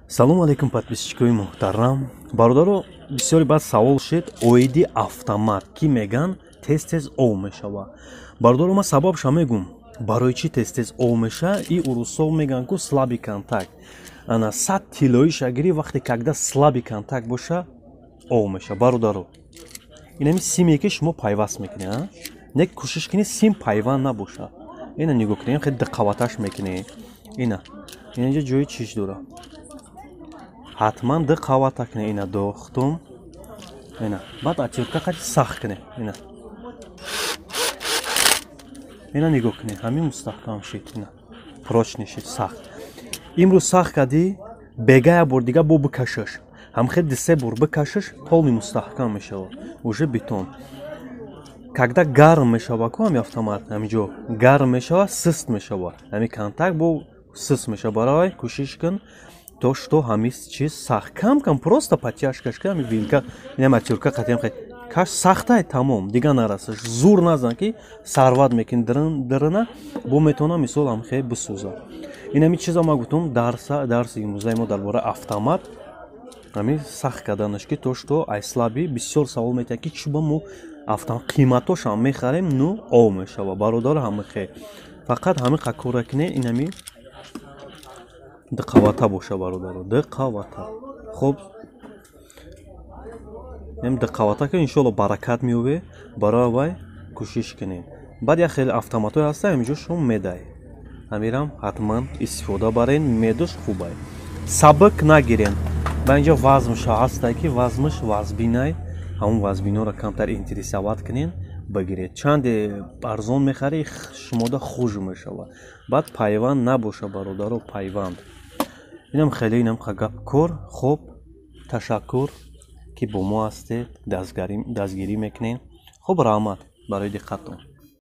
Салому алейкум, подписчикои муҳтарам. Бародаро, бисёре баъд савол шед оиди автомат, ки меган тез тез ов мешава. Бародаро, ман сабабша мегум, барои чӣ тез тез ов меша. И урусо меган ку слабый контакт. Ана сад тиллоиша гирӣ, вақте когда слабый контакт боша, ов меша. Бародаро, инами симе ки шумо пайваст мекунед, не кӯшиш кунед сим пайванд набоша. Ина нигоҳ кунед, хеле диққаваташ мекунед. Ина инҷа ҷои чиш дора, ҳатман ду қавата кунед. Ина дохтум, ина баъд отвёртка қади сахт кунед. Ина ина нигоҳ кунед, ҳамин мустаҳкам шид, ина прочный шид, сахт. Имрӯз сахт кардӣ, бега як бор дига бо бикашаш, ҳамхел дисе бор бикашаш, полный мустаҳкам мешавад, уже бетон. Когда гарм мешава ку ҳами автомат, ҳаминҷо гарм мешава, сист мешава, ҳами контакт бо сист мешава. Барои кӯшиш кун то что ҳамин чиз сахт, кам кам просто подтяжкаш ки ҳами вилка, инам отвёртка қатиам каш сахтай, тамом, дига нарасаш. Зур назан ки сарват мекунӣ дирина, бо метавона мисол ҳамхе бисӯза. Ин ҳами чиза ма гуфтум, дарса дарси имрӯзаи мо дар бораи автомат, ҳамин сахт карданаш, ки то что ай слабый. Бисёр савол метиҳад, ки чӯба мо автомат қиматошам мехарем, ну ов мешава. Бародаро, ҳамихе фақат ҳамин қакора кунед, ин ҳами диққавата боша, бародаро, диққавата. Хоб, ем диққавата ки иншоалло баракат меёбе. Барои вай кӯшиш кунед. Баъд як хеле автоматҳое ҳаста, ҳаминҷо шумо медай, ҳамирам ҳатман истифода барен, медуш хубай, сабук нагирен. Ба инҷо вазмша ҳастай, ки вазмш вазбинай, ҳамон вазбиноро камтар интересовать кунен, бигиред. Чанде арзон мехарӣ, шумода хуж мешавад. Баъд пайванд набоша, бародаро, пайванд. Инам хеле инам гап кор. Хоб, ташаккур, ки бо мо ҳастед, дастгирӣ мекунед. Хуб, раҳмат барои диққаттон.